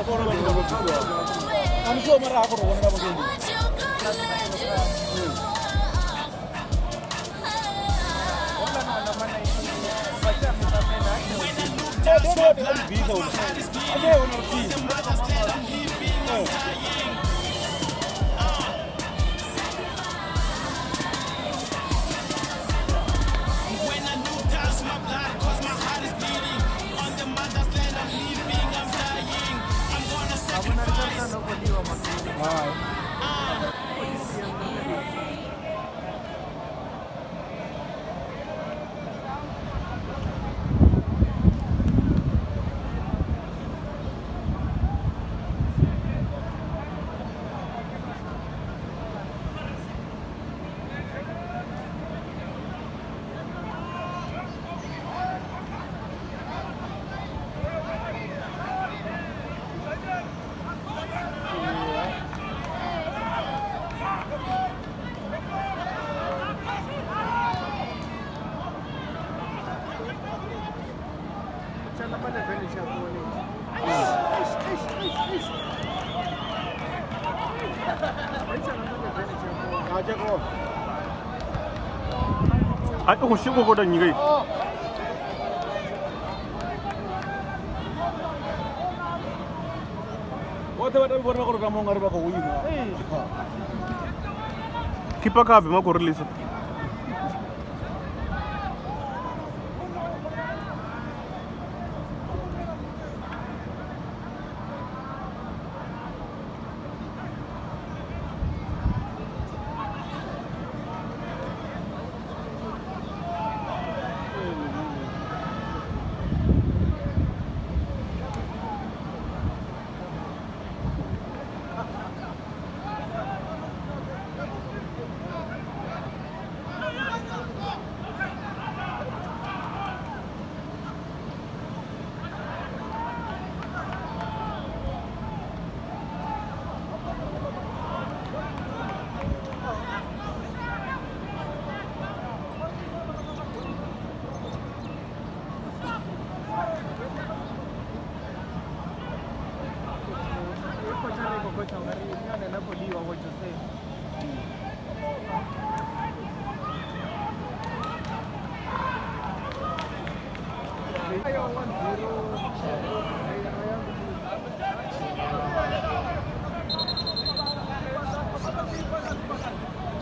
I'm sure mara ha go re bona ba bokeng. A go shiko go da nyige. Botlhe ba tla bona gore ka mongwe re ba go wina. Keeper ka bima go release.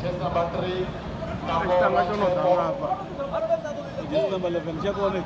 Chest number 3, Just number 11. Check on it.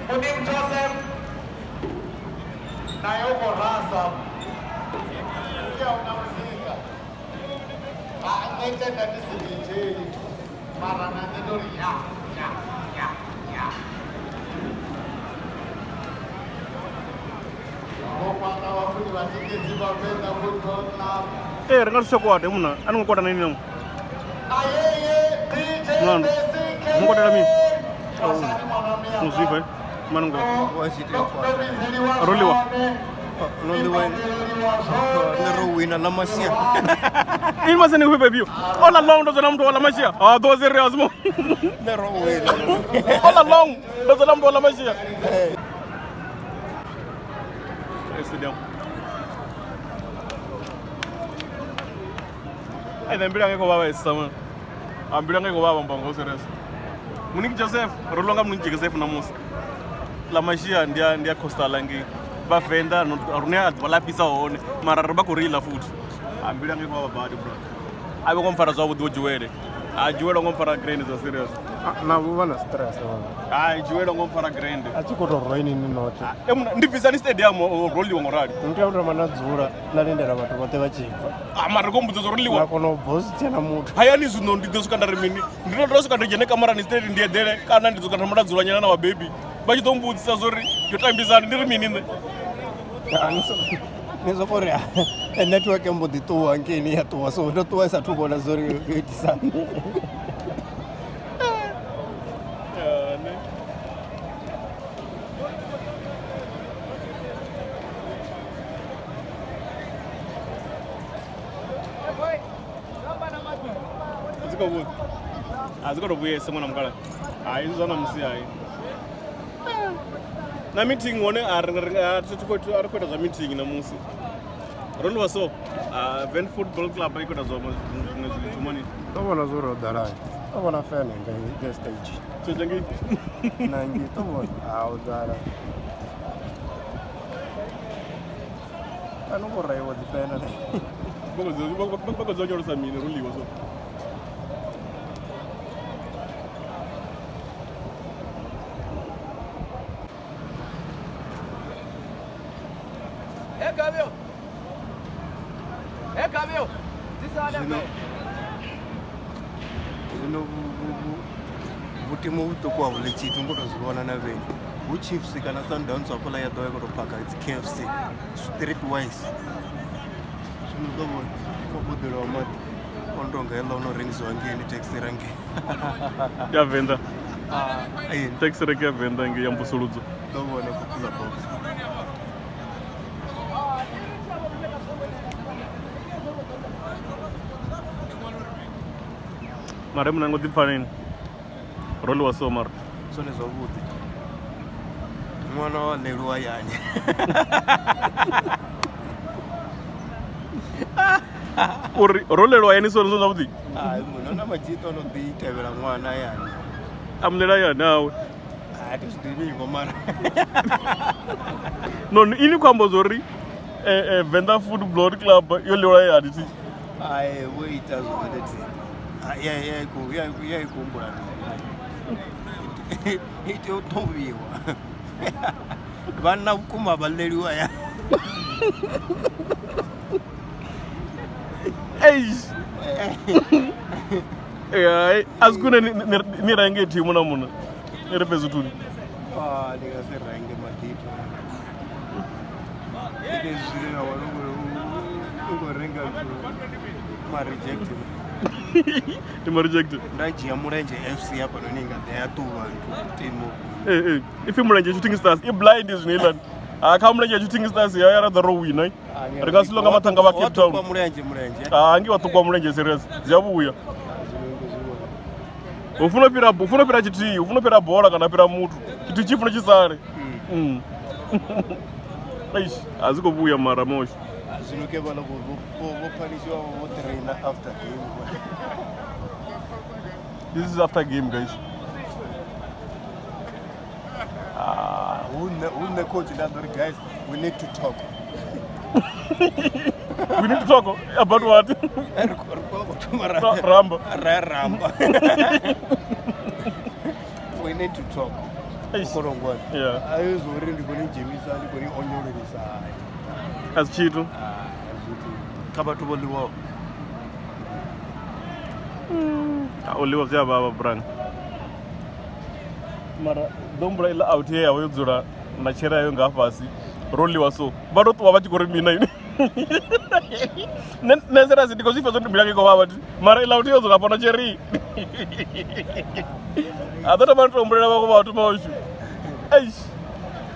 Munim Joseph naye uko rasa pia unamzika angeke ndisijeli mara na ndori ya ya ya ya ngopana wafundi vatikezi vapenda football club. Eh, ri nga swi kwate muna a ni ngo kwata na yini ayeye DJ Mlando. BCK Mu kwatela mini? Basani mwanamia Muzvifa manongo. Roliwa. Roliwa. Loliwa le ro wina la masia. Ini masene ku baby. All along ndo zona mntu wala mashia. Ah, those serious mo. Le ro wina. All along ndo zona mntu wala mashia. Stadium. Ai na mbilu yanga iko vava esa man. A mbilu yanga iko vava mbango serious. Muniki Joseph, ro longa Muniki Joseph namusi. La mashia ndi ya coastal ngei. Va Venda no rune a ḓuvha ḽa fhisa hone mara ri vha khou reila futhi. A mbilu yanga iko vava badi bro. A vho ngo mpfara zwavhuḓi vho Juwele. A Juwele ngo mpfara grand zwa serious. Navho vha na stress vhana. Hai Juwele ngo mpfara grand. A tshi khou tou rwa inini noṱhe. E muna ndi bvisani stadium o roliwa ngo rali. Ni tea u thoma na dzula na lindela vhathu vhoṱhe vha tshi bva. A mara ri khou mbudza zwo Na roliwa. kona u bva hu si tshena muthu. Hayani zwino ndi ḓo swika nda ri mini? Ndi ḓo swika ndo dzhene kamarani straight ndi eḓele kana ndi ḓo swika nda thoma nda dzula nyana na vhabebi. Vha tshi ḓo mbudzisa zwori yo tambisani ndi ri mini nṋe? Ni soko ri network mbo ḓi ṱuwa ngeini ya ṱuwa so ndo ṱuwa i sathu vhona zwori yo itisani. A dzi khou tou vhuyesa ṅwana mukala. Hai izwi zwa ṋamusi hai. Na meeting hone a ri a thi khou a ri khou ita zwa meeting ṋamusi. Ro ḽiwa so Ven Football Club i khou ita zwa zwiṅwe zwithu mani. Ndo vhona zwo ri ho ḓala. Ndo vhona fan ngei stage. Tsho ngei. Na ngei to vhona ha u ḓala. Kana vho raiwa dzi fene. Vha khou onyolosa mini ro ḽiwa so. Zwino vhutimu vhuṱuku a vhu ḽi tshithu ngo tou zwi vhona na vheni. Hu Chiefs kana Sundowns hafhaḽa ya ḓo ya khou tou phaka dzi KFC street wise. Zwino ḓo vhona maboḓelo a maḓi o no tonga heiḽa ono rengisiwa ngeini taxi rank. Ya Venḓa. Ee. Taxi rank ya Venḓa ngei ya mvusuludzo. Ḓo vhona cooler box. Mara muna ngo ḓi pfa nini? Ro ḽiwa so mara. Zwone zwavhuḓi. Ṅwana wa ḽeliwa hayani. Uri ro lelwa hayani so zwavhuḓi? Hai muna na madzhita ono ḓi tevhela ṅwana hayani. A mulela hayani awe. A thi zwi ḓivhi vho mara. No ini khou amba zwori Venḓa Football Club yo ḽiwa hayani thi. Hai vho ita zwone thi. Ya ya ku ya ya ku humbula. I tea u ṱhuvhiwa. Vhanna vhukuma vha ḽeliwa ya. Eish. Hai a zwi kune ni renge thimu na muna. Ni ri fhe zwithuni. Ah, ndi nga si renge maḓipfa. Ndi zwine na wana u khou renga zwithu ma reject. Ndi ma reject. Nda dzhia Mulenzhe FC hafhanoni nga ḓa ya ṱuvha timu. Ee, ee, ipfi Mulenzhe Shooting Stars i blind zwino iḽani. Ha kha Mulenzhe Shooting Stars ya ya ra ḓo ro wina. Ri nga si longa mathanga vha Cape Town. Wa Mulenzhe Mulenzhe. Ha ngi wa ṱukuwa Mulenzhe serious. Zwi a vhuya. Hu funa fhira hu funa fhira tshithihi, hu funa fhira bola kana fhira muthu. Tshithu tshi funa tshi sale. Eish, a zwi khou vhuya mara mosho. Zwino ke vhala vho vho phanishiwa vho trainer after game. This is after game guys. Ah, hu nṋe coach nda ḓo ri guys, we need to talk. We need to talk about what? Ri khou thoma ramba. Ra ramba. We need to talk. Kolongwana. Yeah. Ayo zwo ri ndi khou ni dzhenisa, ndi khou ni onyolelisa. A si tshithu. Kha vhathu vho ḽiwaho. A u ḽiwa zwi a vhavha brang. Mara ḓo humbula iḽa out ye yavha yo dzula na tshera yayo nga fhasi ro ḽiwa so vha to ṱuwa vha tshi khou ri mina ini. Nṋe serious ndi khou zwi pfa zwo mbilu yanga i khou vhavha mara iḽa out yo dzula hafha na tsheri. A ḓo thoma to humbulela vhaṅwe vhathu mashu. Eish.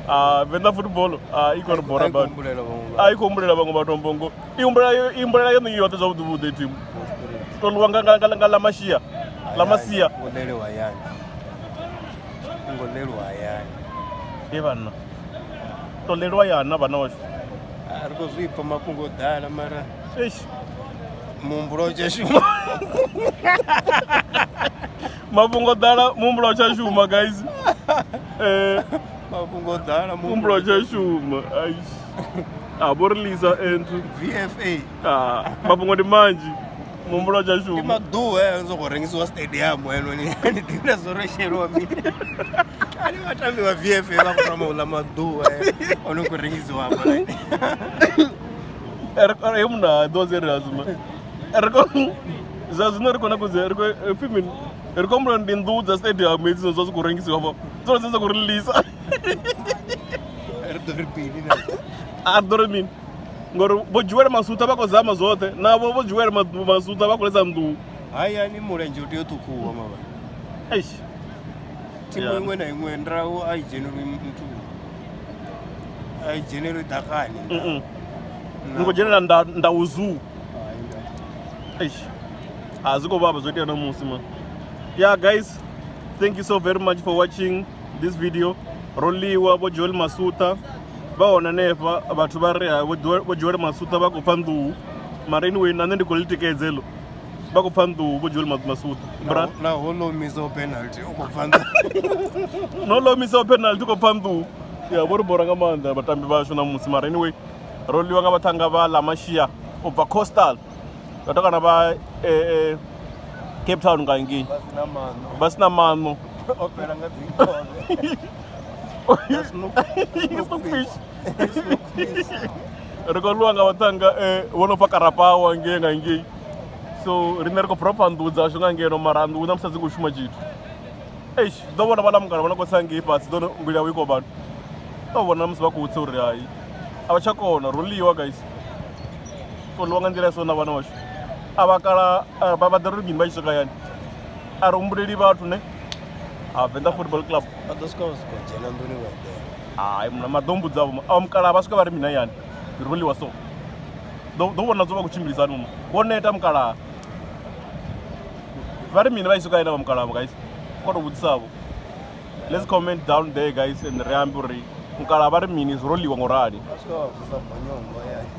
Ah, Venḓa football ah i khou ri bora bad. A i khou humbulela vhaṅwe vhathu mbongo. I humbulela i humbulela yone yoṱhe zwavhuḓi vhuḓi team. To ḽiwa nga nga nga ḽa Mashia. Ḽa Masia. Ngo ḽeliwa hayani. Ngo ḽeliwa hayani. He vhanna. To ḽeliwa yana vhana washu. Ri khou zwi pfa mafhungo o ḓala mara. Eish. Muhumbulo u tsha shuma. Mafhungo ḓala muhumbulo u tsha shuma guys. Mafhungo ḓala muhumbulo u tsha shuma. Aish. Ah, vho release enthu VFA. Ah, mafhungo ndi manzhi. Muhumbulo u tsha shuma. Ndi maḓuvha aya soko rengisiwa stadium henoni. Ndi ḓivha zwo ro sheliwa mini. Ani vhatambi vha VFA vha khou thoma u ḽa maḓuvha ono khou rengisiwa hafha. He muna ḓo serious ma. Ri khou zwa zwino ri khou na kudze ri khou pfi mini? Ri khou humbula ndi nnḓu dza stadium hedzi dzine zwa zwi khou rengisiwa hafha. Dzone dzine dza khou ri ḽisa. Ri ḓo ri mini na? A ri ḓo ri mini? Ngori vho dzhiwela masuta vha khou zama zwoṱhe navho vho dzhiwela masuta vha khou ḽesa nnḓu. Hayani mulenzhe u tea u ṱhukhuwa mavha. Eish. Thimu iṅwe na iṅwe ndau a i dzhenelwi nthu. A i dzhenelwi ḓakani. Ni khou dzhenela ndau zoo. Eish. A zwi khou vhavha zwo itea ṋamusi man. Yeah guys, thank you so very much for watching this video. Ro ḽiwa vho Joel Masuta vha hone hanefha vhathu vha ri vho Joel Masuta vha khou pfa nḓuhu mara anyway na nṋe ndi khou ḽi tikedza heḽo vha khou pfa nḓuhu vho Joel Masuta bra Na ho lomisaho penalty u khou pfa nḓuhu. No lomisaho penalty u khou pfa nḓuhu. Ya vho ri bora nga maanḓa vhatambi vhashu ṋamusi mara anyway ro ḽiwa nga vhaṱhannga vha La Masia u bva Coastal vhatukana vha Cape Town nga ngei vha sina maṋo vha sina maṋo o fhela nga dzinkhovhe fish ri khou lwa nga vhaṱhannga vho no pfa karapawa ngei nga ngei so riṋe ri khou propa nḓuhu dzashu nga ngeno mara nḓuhu na musi dzi khou shuma tshithu eish ḓo vhona vhaḽa mukala vha no khou tsa ngei fhasi ḓo mbilu yavho i khou vhathu ḓo vhona musi vha khou tsa uri hai a vha tsha kona ro ḽiwa guys to ḽiwa nga nḓila ya so na vhana vhashu a vha kala vha ḓo ri mini vha tshi swika hayani a ri humbuleli vhathu ne a Venḓa Football Club vha ḓo swika vha sokou dzhena nḓuni vha eḓela hai mna maḓo mbudza vho a mukala vha swika vha ri mina hayani ro ḽiwa so ḓo vhona dzo vha khou tshimbilisani mama vho neta mukalaha vha ri mini vha tshi swika hayani vha mukalaha guys kho to vhudzisa vho let's comment down there guys and ri ambe uri mukalaha vha ri mini zwo ro ḽiwa ngo rali vha swika vha vusa bonyongo hayani.